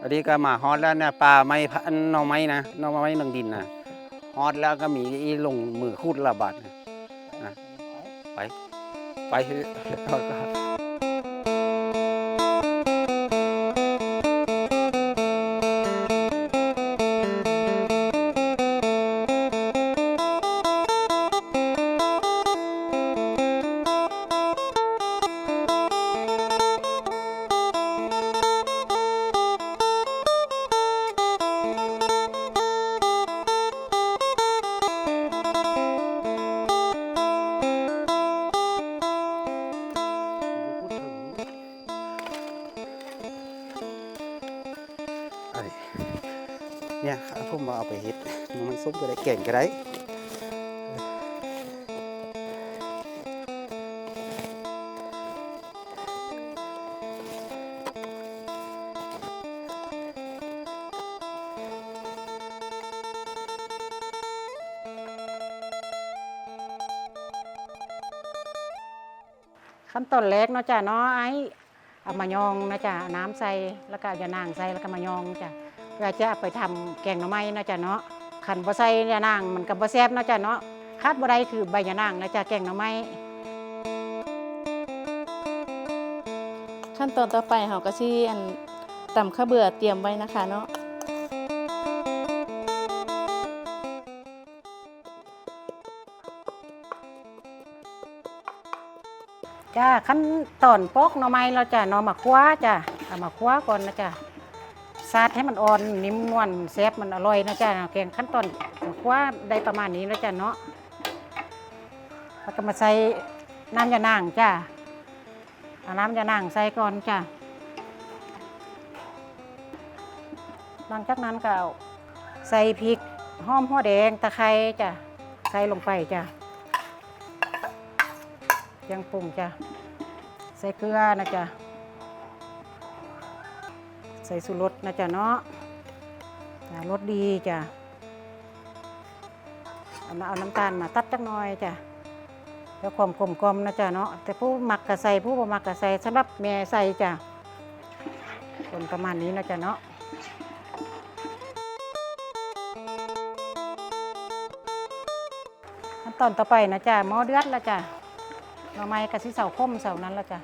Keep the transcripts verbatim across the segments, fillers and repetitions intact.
อันนี้ก็มาฮอดแล้วเนี่ย ป่าไม้พะ หน่อไม้นะ หน่อไม้หนังดินนะ ฮอดแล้วก็มีอีลงมือขุดละบาดนะ อ่ะ ไป ไปเถอะ อันนี้ เนี่ย ผมเอาไปเฮ็ด มันส้มก็ได้ แกงก็ได้ ขั้นตอนแรกเนาะจ้ะเนาะ ไอ้เอามายองนะจ้ะ เอาน้ำใส่ แล้วก็เอายานางใส่ แล้วก็มายองจ้ะ เพื่อจะเอาไปทำแกงหน่อไม้นะจ้ะเนาะ คันบ่ใส่ยานางมันก็บ่แซ่บเนาะจ้ะเนาะ ขาดบ่ได้คือใบยานางนะจ้ะ แกงหน่อไม้ ขั้นตอนต่อไปเฮาก็สิ อัน ตำข้าวเบื่อเตรียมไว้นะคะเนาะ จ้า ขั้นตอนปอกหน่อไม้แล้วจ้ะ หน่อหมากคั่วจ้ะ เอามาคั่วก่อนนะจ้ะ ซาดให้มันอ่อน นิ่มนวล แซ่บ มันอร่อยนะจ้ะ แกง ขั้นตอนคั่วได้ประมาณนี้แล้วจ้ะเนาะ แล้วก็มาใส่น้ำยานางจ้ะ เอาน้ำยานางใส่ก่อนจ้ะ หลังจากนั้นก็เอาใส่พริก หอม หัวแดง ตะไคร้จ้ะ ใส่ลงไปจ้ะ เครื่องปรุงจ้ะ ใส่เกลือนะจ้ะ ใส่ชูรสนะจ้ะเนาะ จ้ะ รสดีจ้ะ เอาน้ำ เอาน้ำตาลมาตัดจักหน่อยจ้ะ เพื่อความกลมกล่อมนะจ้ะเนาะ แต่ผู้มักก็ใส่ ผู้บ่มักก็ใส่ สำหรับแม่ใส่จ้ะ คนประมาณนี้นะจ้ะเนาะ ขั้นตอนต่อไปนะจ้ะ หม้อเดือดแล้วจ้ะ หน่อไม้ก็สิเซาขมเซานั้นแล้วจ้ะ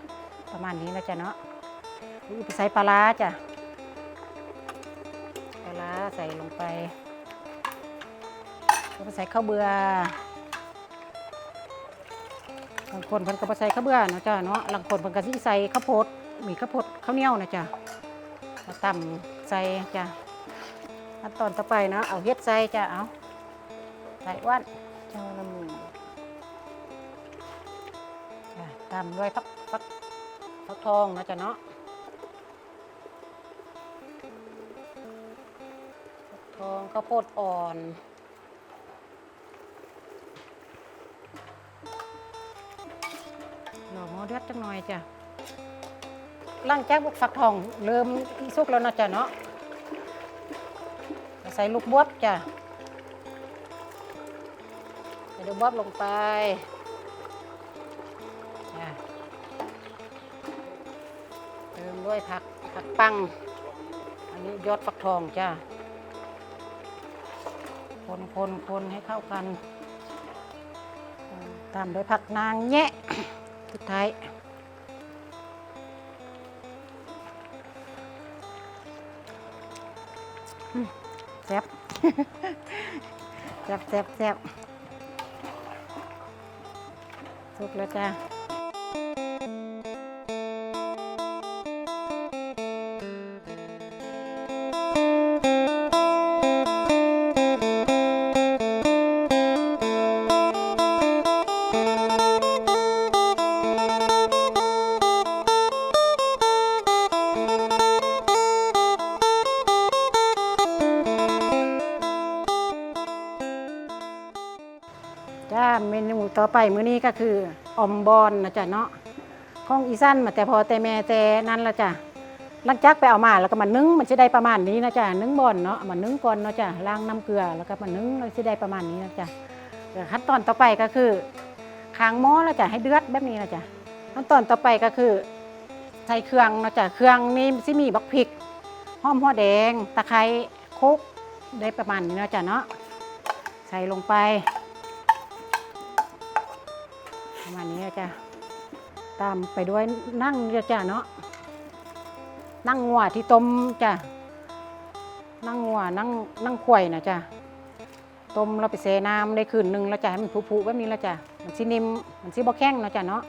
ประมาณนี้นะจ้ะเนาะ นี่ไปใส่ปลาร้าจ้ะ ปลาร้าใส่ลงไป แล้วไปใส่ข้าวเบื่อ บางคนเพิ่นก็บ่ใส่ข้าวเบื่อเนาะจ้ะเนาะ บางคนเพิ่นก็สิใส่ข้าวโพด มีข้าวโพดข้าวเหนียวนะจ้ะ มาตำใส่จ้ะ ขั้นตอนต่อไปเนาะ เอาเห็ดใส่จ้ะ เอา ใส่อ้วน เจ้าละหมู จ้ะ ตำด้วยผัก ผัก ผักทองนะจ้ะเนาะ ผักทอง ข้าวโพดอ่อน รอหม้อเดือดจักหน่อยจ้ะ หลังจากฟักทองเริ่มสุกแล้วเนาะจ้ะเนาะ ก็ใส่ลูกบวบจ้ะ ใส่ลูกบวบลงไป จ้ะ เติมด้วยผัก ผักปัง อันนี้ยอดฟักทองจ้ะ คน คน คนให้เข้ากัน ตามด้วยผักนางแยะ สุดท้าย อืม แซ่บ แซ่บ แซ่บ แซ่บ สุกแล้วจ้า จ้า เมนูต่อไปมื้อนี้ก็คืออ่อมบอนนะจ๊ะเนาะ ของอีสานมาแต่พ่อแต่แม่แต่นั้นละจ้ะ หลังจากไปเอามาแล้วก็มานึ่ง มันสิได้ประมาณนี้นะจ๊ะ นึ่งบอนเนาะ เอามานึ่งก่อนเนาะจ๊ะ ล้างน้ำเกลือแล้วก็มานึ่ง แล้วสิได้ประมาณนี้นะจ๊ะ เดี๋ยวขั้นตอนต่อไปก็คือ ค้างหม้อแล้วจ้ะ ให้เดือดแบบนี้นะจ๊ะ ขั้นตอนต่อไปก็คือ ใส่เครื่องเนาะจ๊ะ เครื่องนี่สิมีบักพริก หอมหัวแดง ตะไคร้ คลุก ได้ประมาณนี้เนาะจ้ะเนาะ ใส่ลงไป ประมาณนี้เนาะจ้ะ ตามไปด้วยหนังเนาะจ้ะเนาะ หนังงัวที่ต้มจ้ะ หนังงัว หนัง หนังควายนะจ้ะ ต้มแล้วไปแช่น้ำได้คืนหนึ่งแล้วจ้ะ ให้มันผุๆแบบนี้แล้วจ้ะ มันสินิ่ม มันสิบ่แข็งเนาะจ้ะเนาะ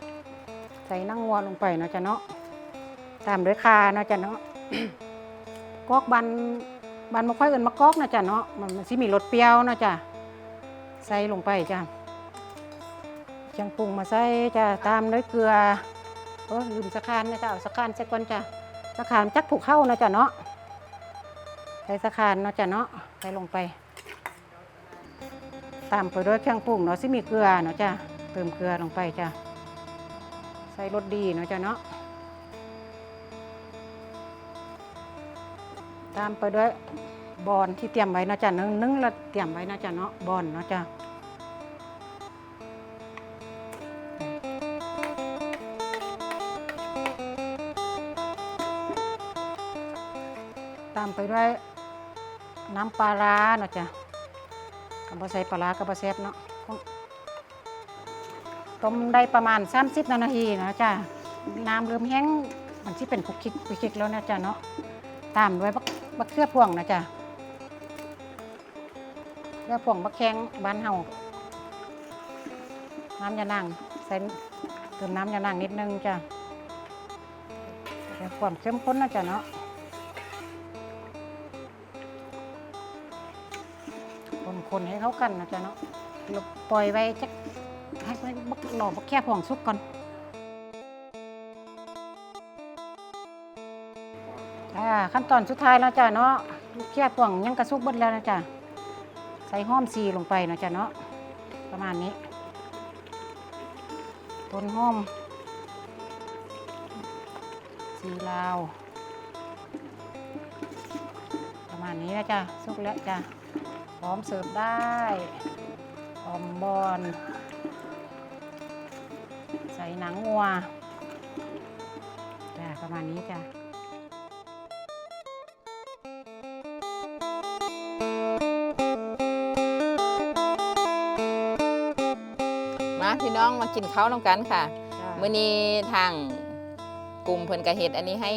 ใส่หนังงัวลงไปเนาะจ้ะเนาะ ตามด้วยข่าเนาะจ้ะเนาะ กอกบ้าน บ้านบ่ค่อยเอิ้นมะกอกนะจ้ะเนาะ มัน มันสิมีรสเปรี้ยวเนาะจ้ะ ใส่ลงไปจ้ะ เครื่องปรุงมาใส่จ้ะ ตามด้วยเกลือ โอ้ ลืมสะข่านนะจ้ะ เอาสะข่านใส่ก่อนจ้ะ สะข่านจักผูกเข้านะจ้ะเนาะ ใส่สะข่านเนาะจ้ะเนาะ ใส่ลงไป ตามไปด้วยเครื่องปรุงเนาะ สิมีเกลือเนาะจ้ะ เติมเกลือลงไปจ้ะ ใส่รสดีเนาะจ้ะเนาะ ตามไปด้วยบอนที่เตรียมไว้เนาะจ้ะ นึ่ง นึ่งแล้วเตรียมไว้เนาะจ้ะเนาะ บอนเนาะจ้ะ ตามไปด้วยน้ำปลาร้าเนาะจ้ะ ถ้าบ่ใส่ปลาร้าก็บ่แซ่บเนาะ ต้มได้ประมาณสามสิบนาทีนะจ้ะ น้ำเริ่มแห้ง มันสิเป็นคุกคิกคุกคิกแล้วนะจ้ะเนาะ ตามด้วยบัก บักเขือพวงนะจ้ะ เขือพวง บักแข้งบ้านเฮา น้ำยานาง ใส่ เติมน้ำยานางนิดนึงจ้ะ เพื่อความเข้มข้นนะจ้ะเนาะ คนๆให้เข้ากันนะจ๊ะเนาะ แล้วปล่อยไว้จัก ให้มันบัก รอบักเขือพวงสุกก่อน อ่า ขั้นตอนสุดท้ายแล้วจ้ะเนาะ เขือพวงยังกะสุกเบิดแล้วนะจ๊ะ ใส่หอมสีลงไปนะจ๊ะเนาะ ประมาณนี้ ต้นหอม สีลาว ประมาณนี้นะจ๊ะ สุกแล้วจ้ะ พร้อมเสิร์ฟได้ ออมบอน ใส่หนังงัว จ้ะ ประมาณนี้จ้ะ มาพี่น้องมากินข้าวนำกันค่ะ จ้ะ มื้อนี้ทางกลุ่มเพิ่นก็เฮ็ดอันนี้ให้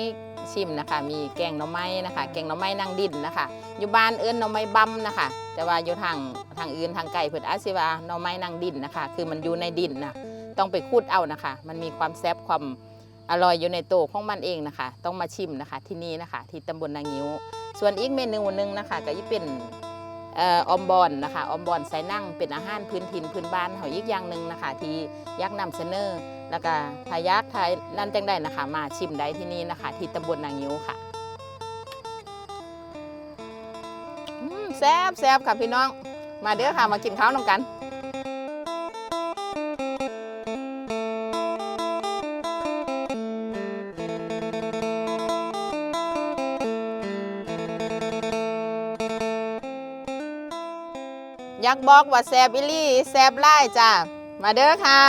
ชิมนะคะ มีแกงหน่อไม้นะคะ แกงหน่อไม้นางดินนะคะ อยู่บ้านเอิ้นหน่อไม้บำนะคะ แต่ว่าอยู่ทาง ทางอื่นทางไกลเพิ่นอาจสิว่าหน่อไม้นางดินนะคะ คือมันอยู่ในดินนะ ต้องไปขุดเอานะคะ มันมีความแซ่บความอร่อยอยู่ในตัวของมันเองนะคะ ต้องมาชิมนะคะ ที่นี่นะคะ ที่ตำบลนางิ้ว ส่วนอีกเมนูหนึ่งนะคะ ก็จะเป็น เอ่อ ออมบอนนะคะ ออมบอนใส่หนัง เป็นอาหารพื้นถิ่นพื้นบ้านเฮาอีกอย่างหนึ่งนะคะ ที่อยากนำเสนอ แล้วก็ถ้าอยาก ถ้านั่นจังใดนะคะ มาชิมได้ที่นี่นะคะ ที่ตำบลนางิ้วค่ะ อืม แซ่บแซ่บค่ะพี่น้อง มาเด้อค่ะ มากินข้าวนำกัน อยากบอกว่าแซ่บอีหลี แซ่บหลายจ้า มาเด้อค่ะ